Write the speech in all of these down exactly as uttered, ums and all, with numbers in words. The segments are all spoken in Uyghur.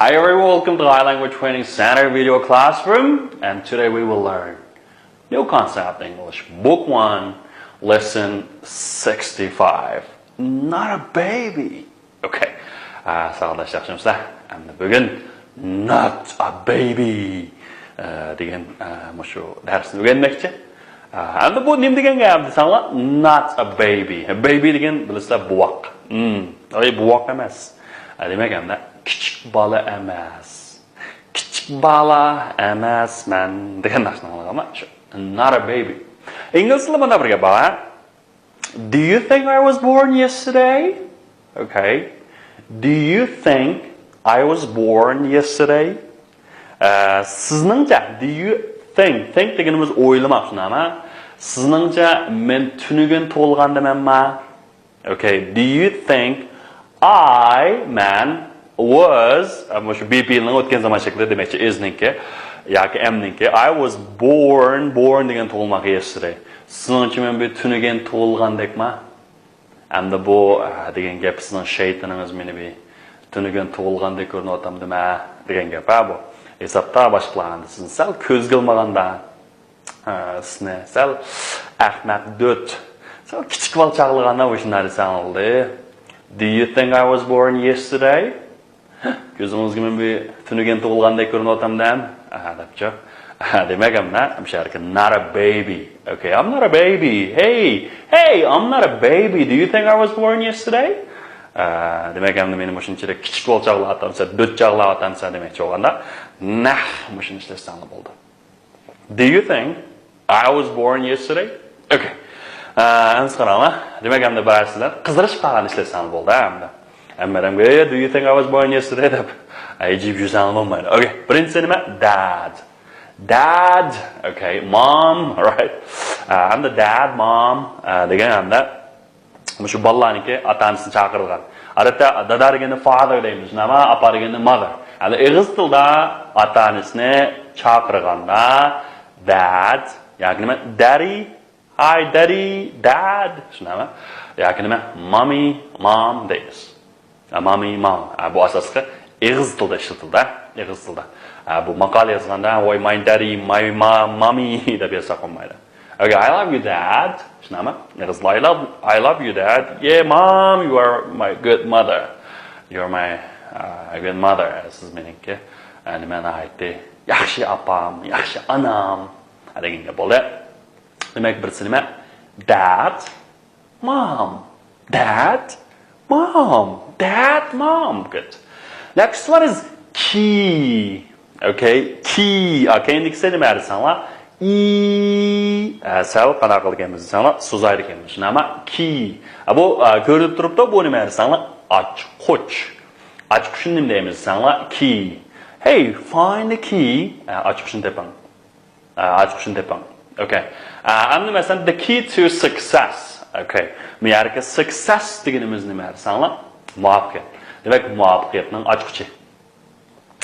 Hi everyone, welcome to Thai Language Training Center video classroom, and today we will learn new concept English, book one, lesson sixty-five. Not a baby. Okay. Ә, сағындаш, яхшымысыздар? Әмді бүгін not a baby, ә, деген, ә, мушу дәрісін үйренмекші. Ә, әмді бұл нем деген гәп десеңлер, not a baby. Baby деген, білесіздер, бувақ. М, ой, бувақ емес. Ә, демек, әмді кішік бала емес. Кішік бала емеспін деген нәрсені аңлаған ма? Шу, not a baby. Инглиз тілі мына бірге бала. Do you think I was born yesterday? Okay. Do you think I was born yesterday? Ә, сізніңше, do you think? Think дегеніміз ойлама, шынама. Сізніңше, мен түніген туылғандымын ма? Okay. Do you think I, man, was, ә, мушу be, be нің өткен заман шекли демекші, is ніңкі, яки am ніңкі. I was born, born деген туылмақы yesterday. Сізніңше, мен бір түніген туылғандекма? Әмді бұл, ә, деген гәп, сіздің шайтаныңыз мені бір түніген туылғандай көрініп атамды ма деген гәп, ә, бұл. Есапта башқалағанда сіздің сәл көзге алмағанда, ә, сізні сәл әхмәк дөт, сәл кішік бал чағылғанда, бұл шынар десең алды. Do you think I was born yesterday? Көзіңізге мен бір түніген туылғандай көрініп атам дәм? Ә, дәпчі. Ә, демек, I'm not, I'm sure, not a baby. Okay, I'm not a baby. Hey, hey, I'm not a baby. Do you think I was born yesterday? Ә, демек, әмді мені мүшін чире кішік бол чағыла атамса, дөт чағыла атамса демекші болғанда, нәх мүшін ішлесең болды. Do you think I was born yesterday? Okay. Ә, әмсі қараңа. Демек, әмді бір сілер қыздырыш қалған ішлесең болды, әмді. Әмді, әмді, do you think I was born yesterday деп. Ә, жиіп жүрсең болмайды. Okay. Бірінші неме? Dad. Dad. Okay. Mom. Right. Ә, әмді dad, mom. Ә, деген әмді мушу балаларныңки ата-анасыны чакырылған. Адетте дада дегенде father деймиз, ama apa degende mother. Яғни эгиз тилде ата-анасыны чакырғанда dad, яки неме, daddy, hi daddy, dad, шунама? Яки неме, mommy, mom деймиз. Ә, mommy, mom. Ә, бу асасқы эгиз тилде ишлетилди, эгиз тилде. Ә, бу мақала язғанда, ой, my daddy, my ma-, mommy деп язса болмайды. Okay, I love you, dad. Шынамы? Эгиз тилде, I love, I love you, dad. Yeah, mom, you are my good mother. You're my, uh, good mother. Сіз меніңки, ә, неме, айтты, яхшы апам, яхшы анам. Ә, дегенге болды. Демек, бірісі неме? Dad, mom. Dad, mom. Dad, mom. Good. Next one is key. Okay, key. Okay, endi ikisi nima desanglar? I, ә, сәл қана қылғанбыз десеңлер, созайды екенбіз. Шынама? Key. Ә, бұл, ә, көрініп тұрыпты, бұл неме десеңлер? Ачқыш. Ачқышын неме дейміз десеңлер? Key. Hey, find the key. Ә, ачқышын тапың. Ә, ачқышын тапың. Okay. Ә, endi мәсәлән, the key to success. Okay. Bu yerge success degenimiz nima desanglar? Muvaffaqiyat. Demak, muvaffaqiyatning ochqichi.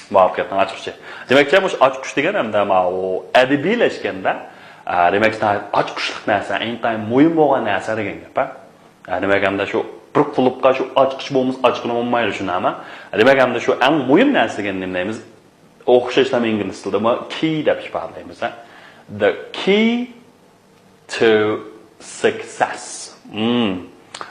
Muvaffaqiyatning ochqichi. Demakchi, bu ochqish degan hamda ma u adabiylashganda, a, demak, ochqishliq narsa, intayin muhim bo'lgan narsa degan gap, a. A, demak, hamda shu bir qulupqa shu ochqich bo'lmasa, ochqini bo'lmaydi, shundaymi? Demak, hamda shu eng muhim narsa degan nima deymiz? O'xshashdan ingliz tilida bu key deb ifodalaymiz, a. The key to success. Hmm.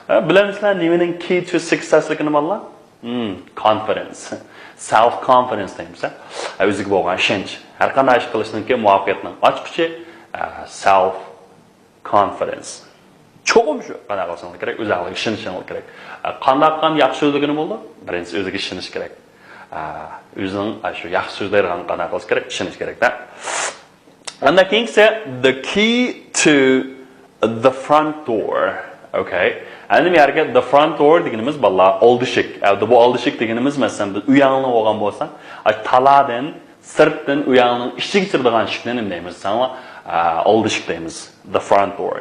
E, bilamizlar nimaning key to successligini, bolalar? Hmm, confidence. Self confidence deymiz, a. E, o'ziga bo'lgan ishonch. Har qanday ish qilishning muvaffaqiyatning ochqichi, e, self confidence. Cho'qim shu qanday qilsang kerak, o'zingga ishonishing kerak. E, qanday qilgan yaxshi so'zligini bo'ldi? Birinchisi o'ziga ishonish kerak. E, o'zining, e, shu yaxshi so'zlaydigan qanday qilish kerak? Ishonish kerak-da. Undan keyingisi the key to the front door. Okay. Endi bu yerga the front door deganimiz, bolalar, oldishik. Endi bu oldishik deganimiz, masalan, biz uyingni olgan bo'lsang, ay, taladan, sirtdan uyingni ichiga kiradigan eshikni nima deymiz? Sana, a, oldishik deymiz. The front door.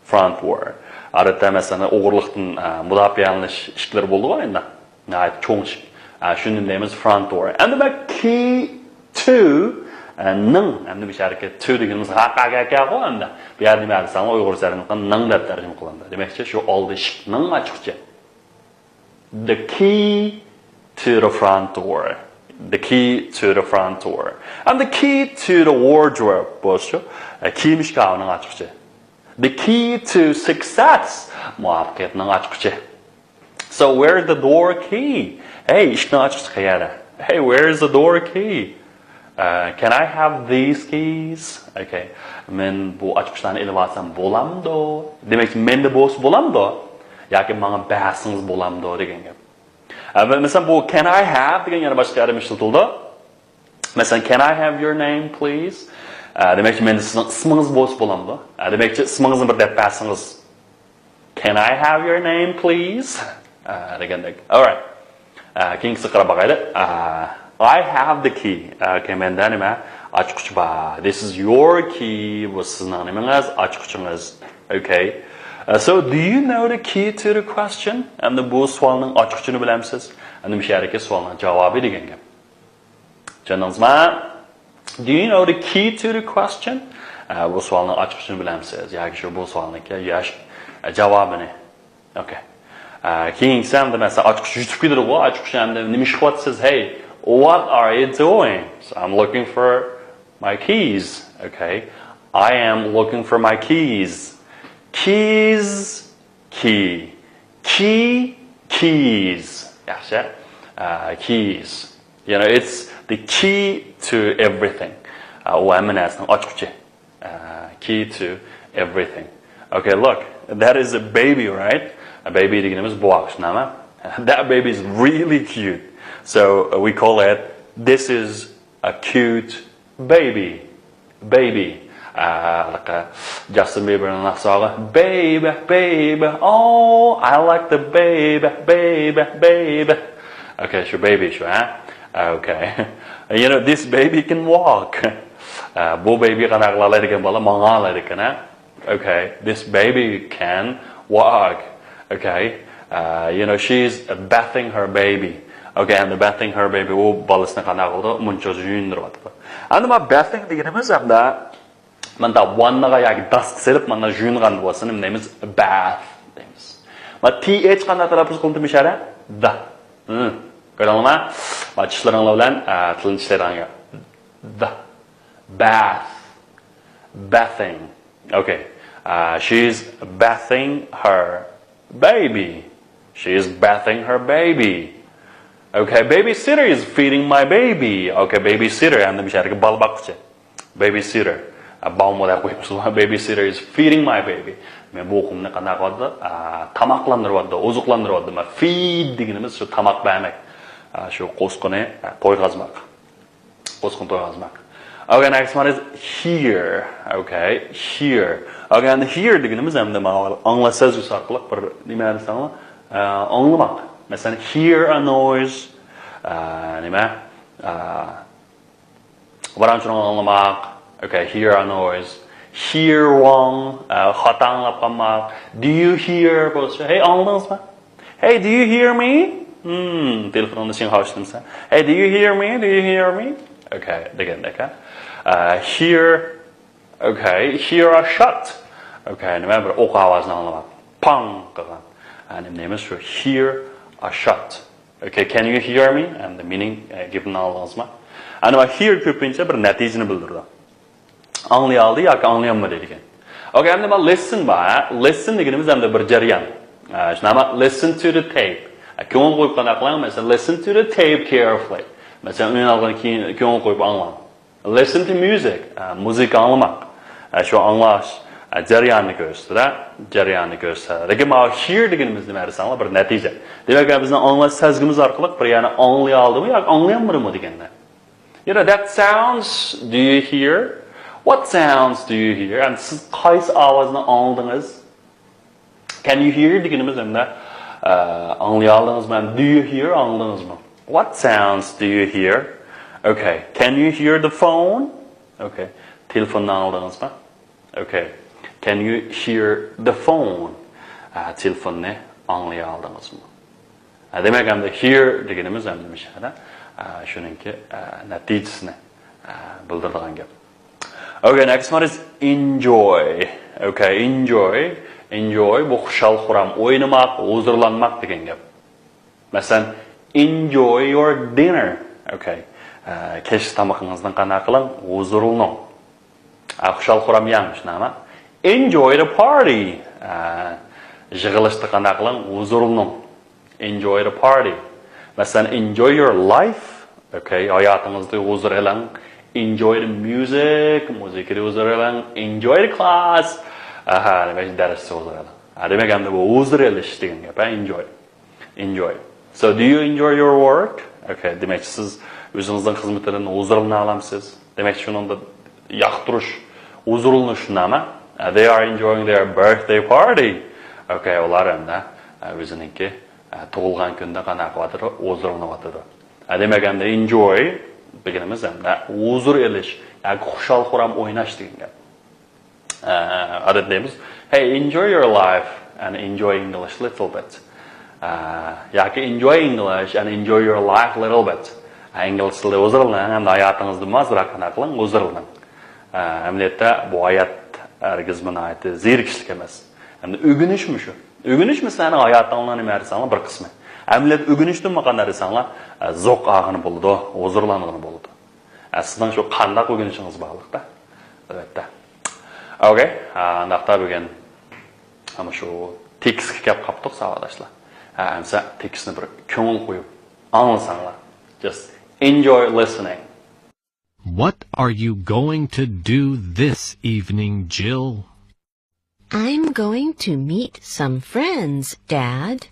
Front door. Odatda, masalan, o'g'irlikdan, a, mudofialanish eshiklari bo'ldi-ku endi. Nihoyat cho'ng eshik. A, shuni nima deymiz? Front door. Endi bu key to, a, ning, endi bu yerga to deganimiz ha, ha, ha, ha, endi. Bu yerda nima desang, uyg'urcha ning deb tarjima qilindi. Demakchi, shu oldi eshikning ochqichi. The key to the front door. The key to the front door. And the key to the wardrobe بولسا، كىيىم ئىشكاپىنىڭ ئاچقۇچى. The key to success، مۇۋەپپەقىيەتنىڭ ئاچقۇچى. So where's the door key? Hey, ئىشىكنىڭ ئاچقۇچى قەيەردە? Hey, where's the door key? Uh, can I have these keys? Okay. مەن بۇ ئاچقۇچلارنى ئېلىپ ئالسام بولامدۇ؟ دېمەكچى، مەندە بولسا بولامدۇ؟ ياكى ماڭا بەرسىڭىز بولامدۇ دېگەن گەپ. ئە، مە-، مەسىلەن، بۇ can I have دېگەن يەنە باشقا يەردە ئىشلىتىلىدۇ. مەسىلەن، can I have your name, please? ئە، دېمەكچى، مەندە سىزنىڭ ئىسمىڭىز بولسا بولامدۇ؟ ئە، دېمەكچى، ئىسمىڭىزنى بىر دەپ بەرسىڭىز. Can I have your name, please? ئە، دېگەندەك. Alright. ئە، كېيىنكىسىگە قاراپ باقايلى. ئە، I have the key. ئە، okay، مەندە نېمە؟ ئاچقۇچ بار. This is your key. بۇ سىزنىڭ نېمىڭىز؟ ئاچقۇچىڭىز. Okay. ئە، so do you know the key to the question? ئەمدى بۇ سوئالنىڭ ئاچقۇچىنى بىلەمسىز؟ ئەمدى مۇشۇ يەردىكى سوئالنىڭ جاۋابى دېگەن گەپ. چۈشەندىڭىزمۇ؟ Do you know the key to the question? ئە، بۇ سوئالنىڭ ئاچقۇچىنى بىلەمسىز؟ ياكى شۇ بۇ سوئالنىڭكى ياش، ئە، جاۋابىنى. Okay. ئە، كېيىنكىسى ئەمدى مەسىلەن ئاچقۇچ يۈتۈپ كېتىدىغۇ، ئاچقۇچ ئەمدى نېمە ئىش قىلىۋاتىسىز؟ Hey, what are you doing? So I'm looking for my keys. Okay. I am looking for my keys. Keys, key. Key, keys. ياخشى. ئە، keys. You know, it's the key to everything. ئە، ئۇ ھەممە نەرسىنىڭ ئاچقۇچى. ئە، key to everything. Okay, look, that is a baby, right? A baby دېگىنىمىز بوۋاق، شۇنداقمۇ؟ That baby is really cute. So, uh, we call it, this is a cute baby. Baby. ئە، ھېلىقى Justin Bieberنىڭ ناخشىسى بارغۇ. Baby, baby, oh, I like the baby, baby, baby. Okay، شۇ baby شۇ، ھە؟ Okay. You know, this baby can walk. ئە، بۇ baby قانداق قىلالايدىكەن، بالا ماڭالايدىكەن، ھە؟ Okay, this baby can walk. Okay, uh, you know, she's bathing her baby. Okay, and bathing her baby. ئۇ بالىسىنى قانداق قىلىدۇ؟ مۇنچا يۇيۇندۇرۇۋاتىدۇ. ئەمدى ما bathing دېگىنىمىز ئەمدى ماندا ۋاننىغا ياكى داسقا سېلىپ ماندا يۇيۇنغان بولسا نېمە دەيمىز؟ Bath دەيمىز. ما th قانداق تەلەپپۇز قىلىنىدۇ مۇشۇ يەردە؟ The. ھىم. كۆردۈڭلارمۇ؟ ما چىشلىرىڭلار بىلەن، ئە، تىلنى چىشلەيدىغان گەپ. The. Bath. Bathing. Okay. Uh, she's bathing her baby. She's bathing her baby. Okay, babysitter is feeding my baby. Okay, babysitter. ئەمدى مۇشۇ يەردىكى بالا باققۇچى. Babysitter. ئە، بالا دەپ قويۇپسىز. Babysitter is feeding my baby. مەن بۇ ئوغلۇمنى قانداق قىلىۋاتىدۇ؟ ئە، تاماقلاندۇرۇۋاتىدۇ، ئوزۇقلاندۇرۇۋاتىدۇ. ما feed دېگىنىمىز شۇ تاماق بەرمەك. ئە، شۇ قوسقىنى، ئە، تويغۇزماق. قوسقىنى تويغۇزماق. Okay, next one is hear. Okay, hear. Okay, ئەمدى hear دېگىنىمىز ئەمدى مانا ئاڭلاش سەزگۈسى ئارقىلىق بىر نېمە دېسەڭلار، ئە، ئاڭلىماق. مەسىلەن، hear a noise. ئە، نېمە؟ ئە، ۋاران-چۇران ئاڭلىماق. Okay, hear a noise. Hear wrong. ئە، خاتا ئاڭلاپ قالماق. Do you hear بولسا، ھەي، ئاڭلىدىڭىزمۇ؟ Hey, do you hear me? Hmm, تېلېفونۇڭدا شىڭخاۋ ئىشلىمىسە. Hey, do you hear me? Do you hear me? Okay, دېگەندەك، ھە. ئە، hear. Okay, hear a shot. Okay, نېمە، بىر ئوق ئاۋازىنى ئاڭلىماق. پاڭ قىلغان. ئە، نېمە دەيمىز شۇ hear a shot. Okay, can you hear me? ئەمدى مېنىڭ، ئە، گېپىمنى ئاڭلىدىڭىزمۇ؟ ئەنە ما hear كۆپىنچە بىر نەتىجىنى بىلدۈرىدۇ. ئاڭلىيالدى ياكى ئاڭلىيالمىدى دېگەن. Okay, ئەمدى ما listen بار، ھە؟ Listen دېگىنىمىز ئەمدى بىر جەريان. ئە، شۇنداقمۇ؟ Listen to the tape. ئە، كۆڭۈل قويۇپ قانداق قىلاڭ؟ مەسىلەن، listen to the tape carefully. مەسىلەن، ئۈنئالغان كېيىن كۆڭۈل قويۇپ ئاڭلاڭ. Listen to music. ئە، مۇزىكا ئاڭلىماق. ئە، شۇ ئاڭلاش، ئە، جەرياننى كۆرسىتىدۇ، جەرياننى كۆرسىتىدۇ. لېكىن ماۋۇ hear دېگىنىمىز نېمە دېسەڭلار، بىر نەتىجە. دېمەك، بىزنىڭ ئاڭلاش سەزگۈمىز ئارقىلىق بىر يەرنى ئاڭلىيالدىمۇ ياكى ئاڭلىيالمىدىمۇ دېگەندە. You know, that sounds, do you hear? What sounds do you hear? ئەمدى سىز قايسى ئاۋازنى ئاڭلىدىڭىز؟ Can you hear دېگىنىمىز ئەمدى، ئە، ئاڭلىيالدىڭىزمۇ؟ Do you hear ئاڭلىدىڭىزمۇ؟ What sounds do you hear? Okay. Can you hear the phone? Okay. تېلېفوننى ئاڭلىدىڭىزمۇ؟ Okay. Can you hear the phone? ئە، تېلېفوننى ئاڭلىيالدىڭىزمۇ؟ ئە، دېمەك، ئەمدى hear دېگىنىمىز ئەمدى مۇشۇ يەردە، ئە، شۇنىڭكى، ئە، نەتىجىسىنى، ئە، بىلدۈرىدىغان گەپ. Okay, next one is enjoy. Okay, enjoy. Enjoy بۇ خۇشال-خۇرام، ئوينىماق، ھۇزۇرلانماق دېگەن گەپ. مەسىلەن، enjoy your dinner. Okay. ئە، كەچلىك تامىقىڭىزنى قانداق قىلىڭ؟ ھۇزۇرلىنىڭ. ئە، خۇشال-خۇرام يەڭ، شۇنداقمۇ؟ Enjoy the party. ئە، يىغىلىشتا قانداق قىلىڭ؟ ھۇزۇرلىنىڭ. Enjoy the party. مەسىلەن، enjoy your life. Okay، ھاياتىڭىزدا ھۇزۇر ئېلىڭ. Enjoy the music. مۇزىكىدا ھۇزۇر ئېلىڭ. Enjoy the class. ئاھا، دېمەك، دەرستە ھۇزۇر ئېلىڭ. ھە، دېمەك، ئەمدى بۇ ھۇزۇر ئېلىش دېگەن گەپ، ھە، enjoy. Enjoy. So, do you enjoy your work? Okay، دېمەكچى، سىز ئۆزىڭىزنىڭ خىزمىتىدىن ھۇزۇرلىنالامسىز؟ دېمەكچى، شۇنىڭدا ياقتۇرۇش، ھۇزۇرلىنىش شۇنداقمۇ؟ Uh, they are enjoying their birthday party. Okay، ئۇلار ئەمدى، ئە، ئۆزىنىڭكى، ئە، تۇغۇلغان كۈنىدە قانداق قىلىۋاتىدۇ؟ ھۇزۇرلىنىۋاتىدۇ. ئە، دېمەك، ئەمدى enjoy دېگىنىمىز ئەمدى ھۇزۇر ئېلىش ياكى خۇشال-خۇرام ئويناش دېگەن گەپ. ئە، ئادەتتە دەيمىز، Hey, enjoy your life and enjoy English little bit. ئە، ياكى enjoy English and enjoy your life little bit. ئە، ئىنگلىز تىلىدا ھۇزۇرلىنىڭ ھەمدە ھاياتىڭىزدىمۇ ئازراق قانداق قىلىڭ، ھۇزۇرلىنىڭ. ئە، ئەمەلىيەتتە بۇ ھايات ھەرگىزمۇ ناھايىتى زېرىكىشلىك ئەمەس. ئەمدى ئۆگىنىشمۇ شۇ. ئۆگىنىش مەسىلەن ھاياتىڭلارنىڭ نېمە دېسەڭلار بىر قىسمى. ئەمەلىيەتتە ئۆگىنىشتىنمۇ قانداق دېسەڭلار، ئە، زوق ئالغىلى بولىدۇ، ھۇزۇرلانغىلى بولىدۇ. ئە، سىزنىڭ شۇ قانداق ئۆگىنىشىڭىز باغلىقتا، ئەلۋەتتە. Okay، ئە، ئانداقتا بۈگۈن مانا شۇ تېكىستكە كەپ قاپتۇق، ساۋاقداشلار. ھە، ئەمسە تېكىستنى بىر كۆڭۈل قويۇپ ئاڭلىساڭلار. Just enjoy listening. What are you going to do this evening, Jill? I'm going to meet some friends, Dad.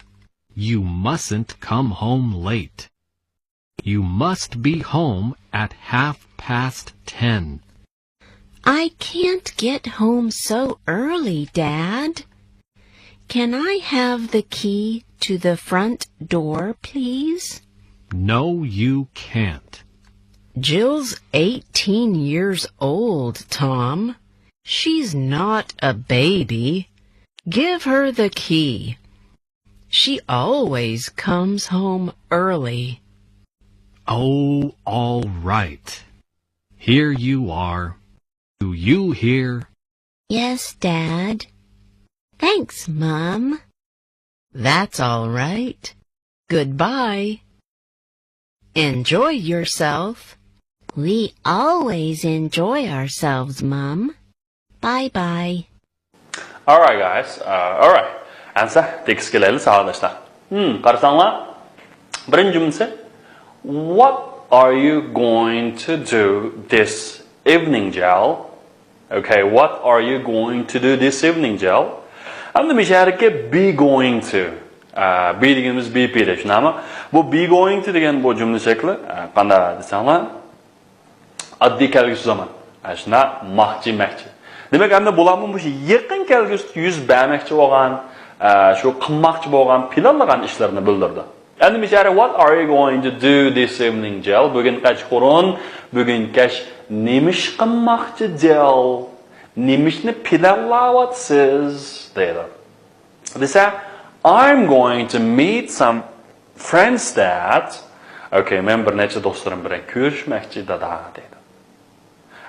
You mustn't come home late. You must be home at half past ten. I can't get home so early, Dad. Can I have the key to the front door, please? No, you can't. Jill's eighteen years old, Tom. She's not a baby. Give her the key. She always comes home early. Oh, all right. Here you are. Do you hear? Yes, Dad. Thanks, Mom. That's all right. Goodbye. Enjoy yourself. We always enjoy ourselves, Mom. Bye bye. Alright, guys. Uh, alright. ئەمسە تېكىستكە كېلەيلى، ساۋاقداشلار. Hmm، قارىساڭلار، بىرىنچى جۈملىسى، What are you going to do this evening, Jill? Okay, what are you going to do this evening, Jill? ئەمدى مۇشۇ يەردىكى be going to. ئە، be دېگىنىمىز be پېئىلى، شۇنداقمۇ؟ بۇ be going to دېگەن بۇ جۈملە شەكلى، ئە، قانداق دېسەڭلار، ئاددىي كەلگۈسى زامان. ئە، شۇنداق، ماقچى، مەكچى. دېمەك، ئەمدى بۇلارمۇ مۇشۇ يېقىن كەلگۈسىدە يۈز بەرمەكچى بولغان، ئە، شۇ قىلماقچى بولغان، پىلانلىغان ئىشلىرىنى بىلدۈرىدۇ. ئەمدى مۇشۇ يەردە، What are you going to do this evening, Jill? بۈگۈن كەچقۇرۇن، بۈگۈن كەچ نېمە ئىش قىلماقچى، جېل؟ نېمە ئىشنى پىلانلاۋاتىسىز؟ دەيدۇ. دېسە، I'm going to meet some friends, Dad. Okay، مەن بىر نەچچە دوستلىرىم بىلەن كۆرۈشمەكچى، دادا، دەيدۇ.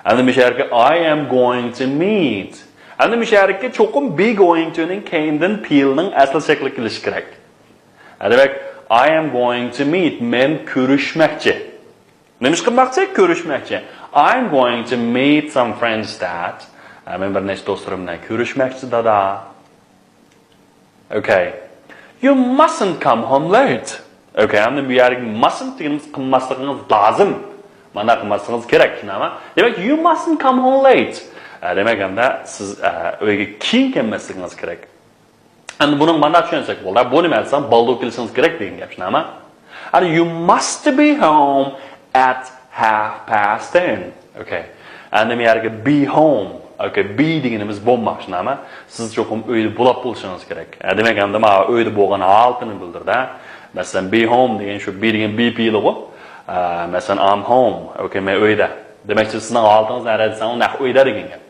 ئەمدى مۇشۇ يەرگە I am going to meet. ئەمدى مۇشۇ يەرگە چوقۇم be going to نىڭ كەينىدىن پېئىلنىڭ ئەسلى شەكلى كېلىشى كېرەك. دېمەك، I am going to meet، مەن كۆرۈشمەكچى. نېمە ئىش قىلماقچى؟ كۆرۈشمەكچى. I'm going to meet some friends, Dad. مەن بىر نەچچە دوستلىرىم بىلەن كۆرۈشمەكچى، دادا. Okay. You mustn't come home late. Okay، ئەمدى بۇ يەرگە mustn't دېگىنىمىز قىلماسلىقىڭىز لازىم. مانا قىلماسلىقىڭىز كېرەك، شۇنداقمۇ؟ دېمەك، you mustn't come home late. ئە، دېمەك، ئەمدى سىز، ئە، ئۆيگە كېيىن كەلمەسلىكىڭىز كېرەك. ئەمدى بۇنىڭ مانا چۈشەنسەك بولدى. بۇ نېمە دېسەڭ، بالدۇر كېلىشىڭىز كېرەك دېگەن گەپ، شۇنداقمۇ؟ And you must be home at half past ten. Okay. ئەمدى بۇ يەرگە be home. Okay، be دېگىنىمىز بولماق، شۇنداقمۇ؟ سىز چوقۇم ئۆيدە بولاپ بولۇشىڭىز كېرەك. ئە، دېمەك، ئەمدى مانا ئۆيدە بولغان ھالىتىنى بىلدۈرىدۇ. مەسىلەن، be home دېگەن شۇ be دېگەن be پېئىلىغۇ. ئە، مەسىلەن، I'm home. Okay، مەن ئۆيدە. دېمەكچى، سىزنىڭ ھالىتىڭىز نەدە دېسەڭ، نەق ئۆيدە دېگەن گەپ.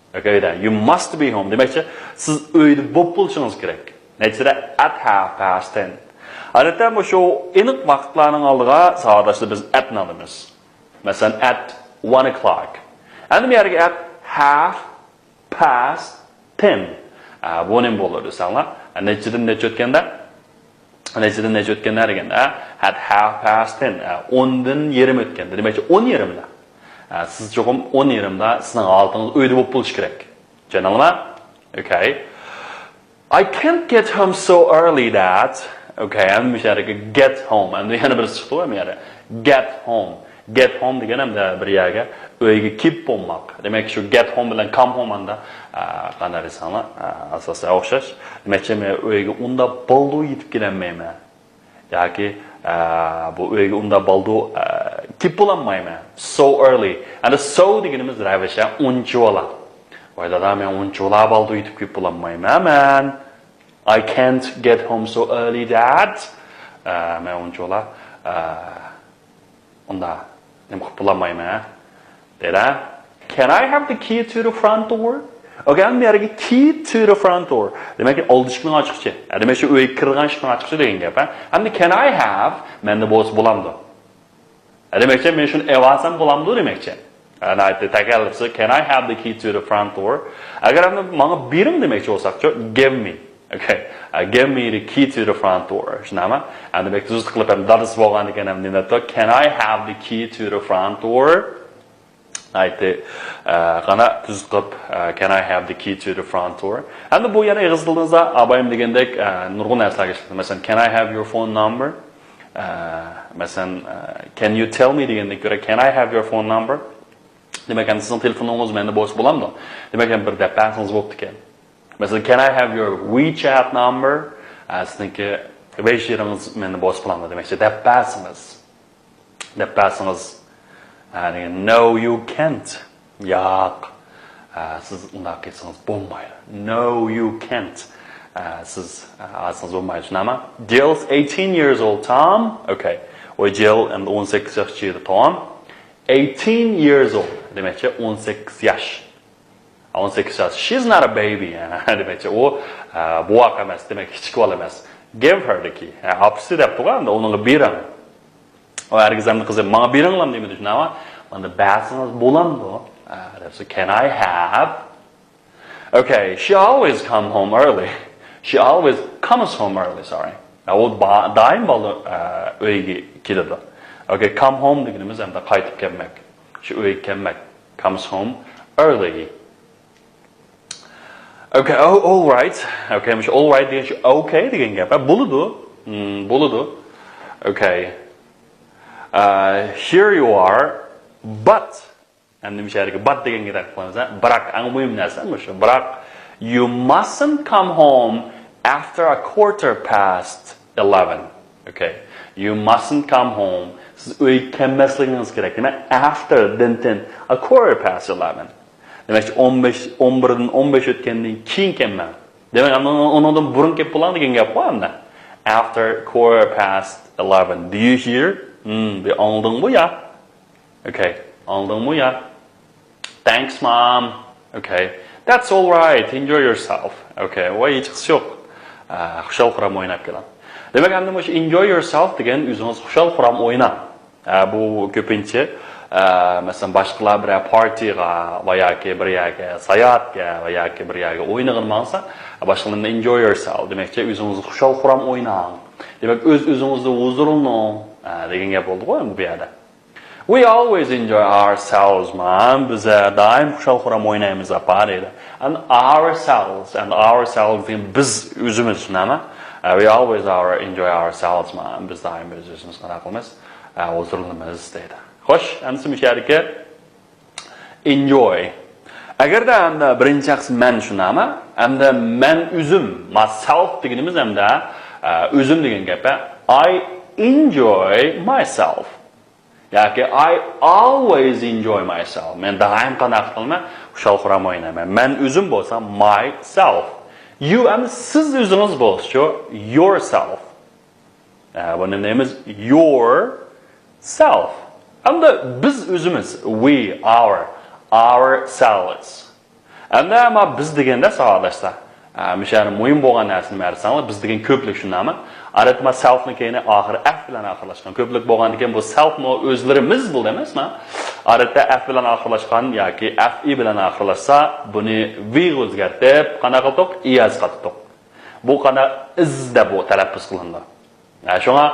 Okay، you must be home. دېمەكچى، سىز ئۆيدە بولۇپ بولۇشىڭىز كېرەك. نەچچىدە؟ At half past ten. ئادەتتە مۇشۇ ئېنىق ۋاقىتلارنىڭ ئالدىغا ساۋاقداشلار بىز at نى ئالىمىز. مەسىلەن، at one o'clock. ئەمدى بۇ يەرگە at half past ten. ئە، بۇ نېمە بولىدۇ دېسەڭلار؟ ئە، نەچچىدىن نەچچە ئۆتكەندە؟ نەچچىدىن نەچچە ئۆتكەندە دېگەندە، at half past ten، ئوندىن يېرىم ئۆتكەندە، دېمەكچى، ئون يېرىمدا. سىز چوقۇم ئون يېرىمدا سىزنىڭ ھالىتىڭىز ئۆيدە بولۇپ بولۇشى كېرەك. چۈشەندىڭلار؟ Okay. I can't get home so early, Dad. Okay, ئەمدى مۇشۇ يەردىكى get home. ئەمدى يەنە بىرسى چىقتىغۇ، ئەمدى يەنە get home. Get home دېگەن ئەمدى بىر يەرگە، ئۆيگە كېلىپ بولماق. دېمەك، شۇ get home بىلەن come home ئاندا، ئە، قانداق دېسەڭلار، ئە، ئاساسەن ئوخشاش. دېمەكچى، مەن ئۆيگە ئۇنداق بالدۇر يېتىپ كېلەلمەيمەن. ياكى، ئە، بۇ ئۆيگە ئۇنداق بالدۇر، ئە، كېلىپ بولالمايمەن. So early. ئەمدى so دېگىنىمىز رەۋىشە، ئۇنچىۋالا. ۋاي دادا، مەن ئۇنچىۋالا بالدۇر يېتىپ كېلىپ بولالمايمەن مەن. I can't get home so early, Dad. ئە، مەن ئۇنچىۋالا، ئە، ئۇنداق نېمە قىلىپ بولالمايمەن. دەيدۇ. Can I have the key to the front door? Okay, ئەمدى بۇ يەردىكى key to the front door. دېمەك، ئالدى ئىشىكنىڭ ئاچقۇچى. ھە، دېمەك، شۇ ئۆيگە كىرىدىغان ئىشىكنىڭ ئاچقۇچى دېگەن گەپ، ھە. ئەمدى can I have، مەندە بولسا بولامدۇ؟ ھە، دېمەكچى، مەن شۇنى ئېلىۋالسام بولامدۇ دېمەكچى. ھە، تەكەللىپسى، can I have the key to the front door? ئەگەر ئەمدى ماڭا بېرىڭ دېمەكچى بولساقچۇ، give me. Okay. Uh, give me the key to the front door. شۇنداقمۇ؟ ئەمدى بەك تۈزۈت قىلىپ ھەم دادىسى بولغان ئىكەن ھەم نېمە دەپتۇ؟ Can I have the key to the front door? ئايتى، ئە، قانا تۈزۈت قىلىپ، ئە، can I have the key to the front door? ئەمدى بۇ يەنە ئېغىز تىلىمىزدا ئابايىم دېگەندەك، ئە، نۇرغۇن نەرسىلەرگە ئىشلىتىلىدۇ. مەسىلەن، can I have your phone number? ئە، مەسىلەن، ئە، can you tell me دېگەندىن كۆرە can I have your phone number؟ دېمەك، ئەمدى سىزنىڭ تېلېفونىڭىز مەندە بولسا بولامدۇ؟ دېمەك، ئەمدى بىر دەپ بەرسىڭىز بوپتىكەن. مەسىلەن، can I have your WeChat number? ئە، سىزنىڭكى ۋېيچىرىڭىز مەندە بولسا بولامدۇ؟ دېمەكچى، دەپ بەرسىڭىز. دەپ بەرسىڭىز. ئە، دېگەن، no, you can't. ياق. ئە، سىز ئۇنداق قىلسىڭىز بولمايدۇ. No, you can't. ئە، سىز، ئە، ئالسىڭىز بولمايدۇ. شۇنداقمۇ؟ Jill's eighteen years old, Tom. Okay. ئۇ جىل ئەمدى ئون سەككىز ياشقا چىقتى، توم. Eighteen years old. دېمەكچى، ئون سەككىز ياش. ئون سەككىز ياش. She's not a baby. دېمەكچى، ئۇ، ئە، بوۋاق ئەمەس، دېمەك، كىچىك بالا ئەمەس. Give her the key. ئە، ئاپىسى دەپتۇغۇ، ئەمدى ئۇنىڭغا بېرىڭ. ئۇ ھەرگىز ئەمدى قىزى، ماڭا بېرىڭلام دېمىدى، شۇنداقمۇ؟ مانا بەرسىڭىز بولامدۇ؟ ئە، دەپسە، can I have? Okay, she always come home early. She always comes home early, sorry. ئە، ئۇ با-، دائىم بالدۇر، ئە، ئۆيگە كېلىدۇ. Okay, come home دېگىنىمىز ئەمدى قايتىپ كەلمەك. شۇ ئۆيگە كەلمەك. Comes home early. Okay, oh, all right. Okay, مۇشۇ all right دېگەن شۇ okay دېگەن گەپ. ھە، بولىدۇ. Hmm، بولىدۇ. Okay. Uh, here you are, but. ئەمدى مۇشۇ يەردىكى but دېگەنگە دىققەت قىلىمىز، ھە؟ بىراق، ئەڭ مۇھىم نەرسە مۇشۇ. بىراق، you mustn't come home after a quarter past eleven. Okay. You mustn't come home. سىز ئۆيگە كەلمەسلىكىڭىز كېرەك. دېمەك، after دىن تىن a quarter past eleven. دېمەك، ئون بەش، ئون بىردىن ئون بەش ئۆتكەندىن كېيىن كەلمەڭ. دېمەك، ئاندىن ئۇنىڭدىن بۇرۇن كېلىپ بولۇڭ دېگەن گەپ بۇ ئەمدى. After quarter past eleven. Do you hear? Hmm، بۇ ئاڭلىدىڭمۇ يا؟ Okay. ئاڭلىدىڭمۇ يا؟ Thanks, Mom. Okay. That's all right. Enjoy yourself. Okay. ۋاي، ھېچقىسى يوق. ئە، خۇشال-خۇرام ئويناپ كېلىڭ. دېمەك، ئەمدى مۇشۇ enjoy yourself دېگەن ئۆزىڭىز خۇشال-خۇرام ئويناڭ. ئە، بۇ كۆپىنچە، ئە، مەسىلەن، باشقىلار بىرەر پارتىغا ۋە ياكى بىر يەرگە ساياھەتكە ۋە ياكى بىر يەرگە ئوينىغىلى ماڭسا، باشقىلارنى enjoy yourself دېمەكچى، ئۆزىڭىزنى خۇشال-خۇرام ئويناڭ. دېمەك، ئۆز-ئۆزىڭىزدە ھۇزۇرلىنىڭ، ئە، دېگەن گەپ بولدىغۇ ئەمدى بۇ يەردە. We always enjoy ourselves, Mom. بىز، ئە، دائىم خۇشال-خۇرام ئوينايمىز، ئاپا، دەيدۇ. And ourselves, and ourselves دېگەن بىز ئۆزىمىز، نېمە؟ ئە، we always our enjoy ourselves, Mom. بىز دائىم ئۆز-ئۆزىمىزگە قانداق قىلىمىز؟ ئە، ھۇزۇرلىنىمىز، دەيدۇ. خوش، ئەمدى مۇشۇ يەردىكى enjoy. ئەگەردە ئەمدى بىرىنچى شەخس مەن شۇنداقمۇ؟ ئەمدى مەن ئۆزۈم، myself دېگىنىمىز ئەمدى، ئە، ئۆزۈم دېگەن گەپ، ئە. I enjoy myself. ياكى I always enjoy myself. مەن دائىم قانداق قىلىمەن؟ خۇشال-خۇرام ئوينايمەن. مەن ئۆزۈم بولسام myself. You ئەمدى سىز ئۆزىڭىز بولسىچۇ؟ Yourself. ئە، بۇنى نېمىز؟ Yourself. ئەمدى بىز ئۆزىمىز. We, our, ourselves. ئەمدى ئەمما بىز دېگەندە ساۋاقداشلار، ئە، مۇشۇ يەردە مۇھىم بولغان نەرسە نېمە دېسەڭلار، بىز دېگەن كۆپلۈك شۇنداقمۇ؟ ئادەتتە مانا self نىڭ كەينى ئاخىرى F بىلەن ئاخىرلاشقان. كۆپلۈك بولغاندىكىن بۇ self مۇ ئۆزلىرىمىز بولدى ئەمەسمۇ؟ ئادەتتە F بىلەن ئاخىرلاشقان ياكى F E بىلەن ئاخىرلاشسا، بۇنى V غا ئۆزگەرتىپ، قانداق قىلدۇق؟ E S قاتتۇق. بۇ قانداق؟ Is دەپ بۇ تەلەپپۇز قىلىنىدۇ. شۇڭا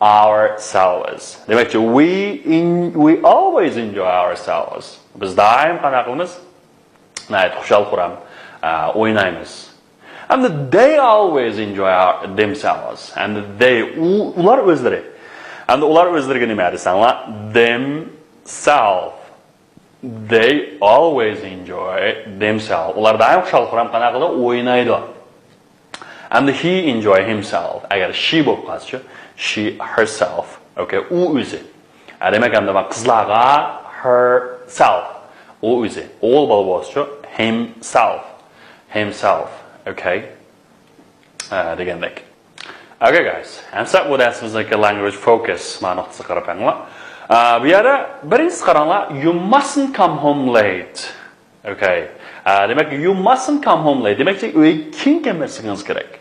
ourselves. دېمەكچى، we in, we always enjoy ourselves. بىز دائىم قانداق قىلىمىز؟ ناھايىتى خۇشال-خۇرام، ئە، ئوينايمىز. ھەمدە they always enjoy our, themselves. ھەمدە they, ئۇ، ئۇلار ئۆزلىرى. ھەمدە ئۇلار ئۆزلىرىگە نېمە دېسەڭلار؟ Themselves. They always enjoy themselves. ئۇلار دائىم خۇشال-خۇرام قانداق قىلىدۇ؟ ئوينايدۇ. And he enjoy himself. ئەگەر she بولۇپ قالسىچۇ؟ She herself. Okay، ئۇ ئۆزى. ئە، دېمەك، ئەمدى مانا قىزلارغا herself. ئۇ ئۆزى. ئوغۇل بالا بولسىچۇ؟ Himself. Himself. Okay. ئە، دېگەندەك. Okay, guys. ئەمسە بۇ دەرسىمىزدىكى language focus ما نۇقتىسىغا قاراپ بېقىڭلار. ئە، بۇ يەردە بىرىنچىسى قاراڭلار، you mustn't come home late. Okay. ئە، دېمەك، you mustn't come home late. دېمەكچى، ئۆيگە كېيىن كەلمەسلىكىڭىز كېرەك.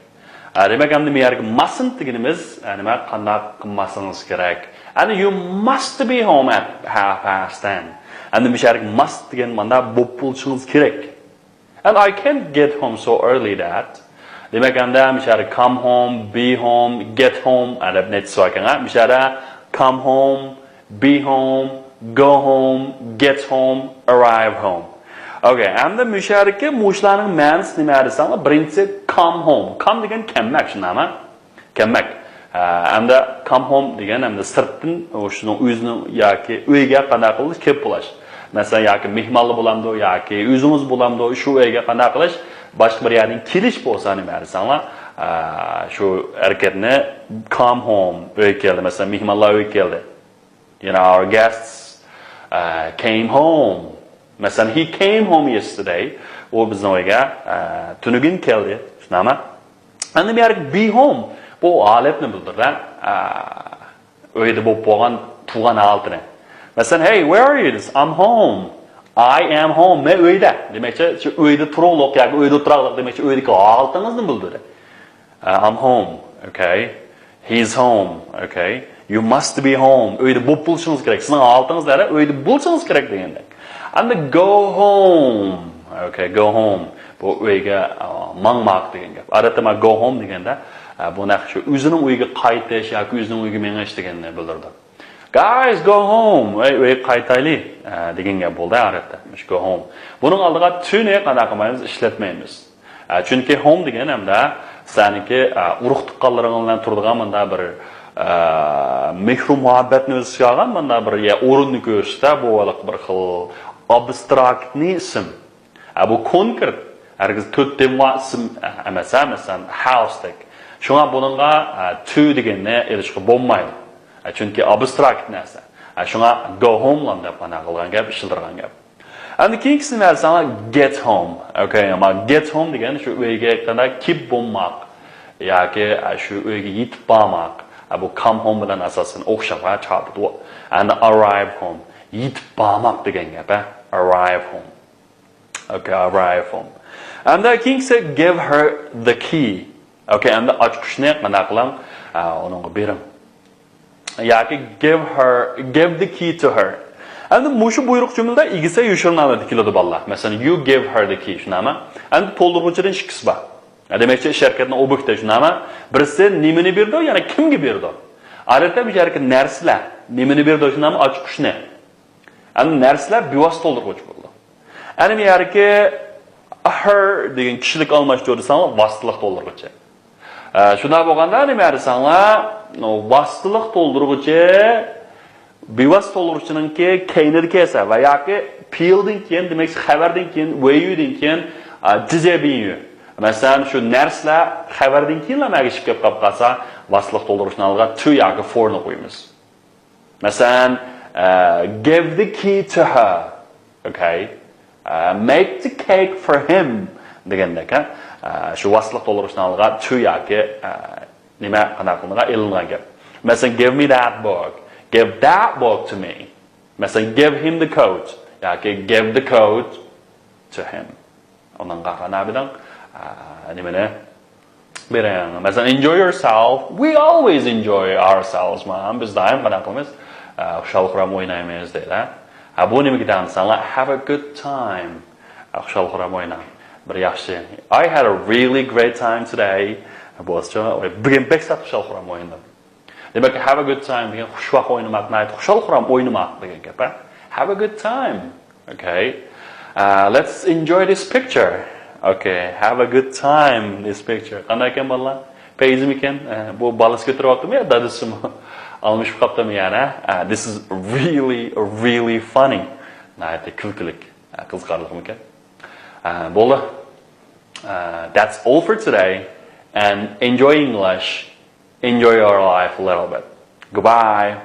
ئە، دېمەك، ئەمدى بۇ يەردىكى mustn't دېگىنىمىز، ئە، نېمە، قانداق قىلماسلىقىڭىز كېرەك. And you must be home at half past ten. ئەمدى بۇ يەردىكى must دېگەن ماندا بولۇپ بولۇشىڭىز كېرەك. And I can't get home so early, Dad. دېمەك، ئەمدى مۇشۇ يەردە come home, be home, get home، ئە، دەپ نەچچىسى باركەن، ھە؟ مۇشۇ يەردە come home, be home, go home, get home, arrive home. Okay، ئەمدى مۇشۇ يەردىكى مۇشۇلارنىڭ مەنىسى نېمە دېسەڭلار، بىرىنچىسى come home. Come دېگەن كەلمەك، شۇنداقمۇ؟ كەلمەك. ھە، ئەمدى come home دېگەن ئەمدى سىرتتىن شۇنىڭ ئۆزىنىڭ ياكى ئۆيگە قانداق قىلىش، كېلىپ بولاش. مەسىلەن، ياكى مېھمانلا بولامدۇ، ياكى ئۆزىڭىز بولامدۇ، شۇ ئۆيگە قانداق قىلىش، باشقا بىر يەردىن كېلىش بولسا نېمە دېسەڭلار، ھە، شۇ ھەرىكەتنى come home، ئۆيگە كەلدى. مەسىلەن، مېھمانلار ئۆيگە كەلدى. You know, our guests, uh, came home. مەسىلەن، he came home yesterday. ئۇ بىزنىڭ ئۆيگە، ئە، تۈنۈگۈن كەلدى. شۇنداقمۇ؟ ئەمدى بۇ يەردىكى be home، بۇ ھالەتنى بىلدۈرىدۇ، ئە، ئۆيدە بولۇپ بولغان تۇرغان ھالىتىنى. مەسىلەن، hey, where are you? I'm home. I am home. مەن ئۆيدە. دېمەكچى، شۇ ئۆيدە تۇرۇڭلۇق ياكى ئۆيدە ئولتۇراقلىق دېمەكچى، ئۆيدىكى ھالىتىڭىزنى بىلدۈرىدۇ. Uh, I'm home. Okay. He's home. Okay. You must be home. ئۆيدە بولۇپ بولۇشىڭىز كېرەك. سىزنىڭ ھالىتىڭىز نەدە؟ ئۆيدە بولۇشىڭىز كېرەك دېگەندەك. And go home. Okay, go home. بۇ ئۆيگە، ئا، ماڭماق دېگەن گەپ. ئادەتتە مانا go home دېگەندە، ئا، بۇ نەق شۇ ئۆزىنىڭ ئۆيىگە قايتىش ياكى ئۆزىنىڭ ئۆيىگە مېڭىش دېگەننى بىلدۈرىدۇ. Guys, go home. ئەي، ئۆيگە قايتايلى، ئا، دېگەن گەپ بولدى ئادەتتە. مۇشۇ go home. بۇنىڭ ئالدىغا to نى قانداق قىلمايمىز؟ ئىشلەتمەيمىز. ئە، چۈنكى home دېگەن ھەمدە سەنىڭكى، ئە، ئۇرۇق تۇغقانلىرىڭ بىلەن تۇرىدىغان مۇندا بىر، ئە، مېھرۇ مۇھەببەتنى ئۆز ئىچىگە ئالغان مۇندا بىر يە-، ئورۇننى كۆرسىتە، بۇ ھېلىقى بىر خىل ئابستراكتنى ئىسىم. ئە، بۇ كونكرېت، ھەرگىز تۆت تېمىغا ئىسىم ئەمەس، ھە، مەسىلەن، house دەك. شۇڭا بۇنىڭغا، ئە، to دېگەننى ئېلىشقا بولمايدۇ. ئە، چۈنكى ئابستراكت نەرسە. ئە، شۇڭا go home لام دەپ مانا قىلغان گەپ، ئىشلىتىدىغان گەپ. ئەمدى كېيىنكىسىنى بەرسەڭلار، get home. Okay، مانا get home دېگەن شۇ ئۆيگە قانداق كېلىپ بولماق ياكى، ئە، شۇ ئۆيگە يېتىپ بارماق. ئە، بۇ come home بىلەن ئاساسەن ئوخشاپ، ھە، چاپىدۇ. And arrive home. يېتىپ بارماق دېگەن گەپ، ھە. Arrive home. Okay، arrive home. ئەمدى كېيىنكىسى give her the key. Okay، ئەمدى ئاچقۇچنى قانداق قىلىڭ؟ ئە، ئۇنىڭغا بېرىڭ. ياكى give her، give the key to her. ئەمدى مۇشۇ بۇيرۇق جۈملىدە ئىگىسە يوشۇرۇن ھالەتتە كېلىدۇ، بالىلار. مەسىلەن، you give her the key، شۇنداقمۇ؟ ئەمدى تولدۇرغۇچىدىن ئىككىسى بار. دېمەكچى، ئىش ھەرىكەتنىڭ ئوبيېكتى، شۇنداقمۇ؟ بىرسى نېمىنى بېرىدۇ، يەنى كىمگە بېرىدۇ؟ ئادەتتە بۇ يەردىكى نەرسىلەر نېمىنى بېرىدۇ، شۇنداقمۇ؟ ئاچقۇچنى. ئەمدى نەرسىلەر بىۋاسىتە تولدۇرغۇچى بولىدۇ. ئەنە بۇ يەردىكى her دېگەن كىشىلىك ئالماشتۇرۇۋېتىسەڭلار، ۋاسىتىلىق تولدۇرغۇچى. ئە، شۇنداق بولغاندا نېمە دېسەڭلار، ۋاسىتىلىق تولدۇرغۇچى، بىۋاسىتە تولدۇرغۇچىنىڭكى كەينىدە كەلسە ۋە ياكى پېئىلدىن كېيىن، دېمەك، خەۋەردىن كېيىن، ۋېييۇدىن كېيىن، ئە، جىزەبىنيۇ. مەسىلەن، شۇ نەرسىلەر خەۋەردىن كېيىنلا مەگىشىپ كەپ قاپ قالسا، ۋاسىتىلىق تولدۇرغۇچىنىڭ ئالدىغا to ياكى for نى قويىمىز. مەسىلەن، ئە، give the key to her. Okay. ئە، make the cake for him دېگەندەك، ھە؟ ئە، شۇ ۋاسىتىلىق تولدۇرۇشنىڭ ئالدىغا to ياكى، ئە، نېمە، قانداق قىلىنغان، ئېلىنغان گەپ. مەسىلەن، give me that book. Give that book to me. مەسىلەن، give him the coat ياكى give the coat to him. ئۇنىڭغا قانداق بىلىڭ، ئە، نېمىنى بېرىڭ. مەسىلەن، enjoy yourself. We always enjoy ourselves، ما. بىز دائىم قانداق قىلىمىز؟ ئە، خۇشال-خۇرام ئوينايمىز دەيدۇ. ھە، بۇ نېمىگە دەڭ دېسەڭلار، have a good time. ئە، خۇشال-خۇرام ئويناڭ. بىر ياخشى. I had a really great time today. بولسىچۇ، بۈگۈن بەك سەت خۇشال-خۇرام ئوينىدىم. دېمەك، have a good time دېگەن خۇشۋاق ئوينىماق، ناھايىتى خۇشال-خۇرام ئوينىماق دېگەن گەپ. Have a good time. Okay. Uh, let's enjoy this picture. Okay. Have a good time this picture. قانداق ئىكەن بالىلار؟ پەيزىمىكەن؟ ئە، بۇ بالىسى كۆتۈرۈۋاتىمۇ يا دادىسىمۇ؟ ئالمىشىپ قاپتىمۇ يەنە؟ ئە، this is really, really funny. ناھايىتى كۈلكىلىك. ئە، قىزىقارلىقمىكەن؟ ئە، بولدى. Uh, that's all for today. And enjoy English. Enjoy your life a little bit. Goodbye.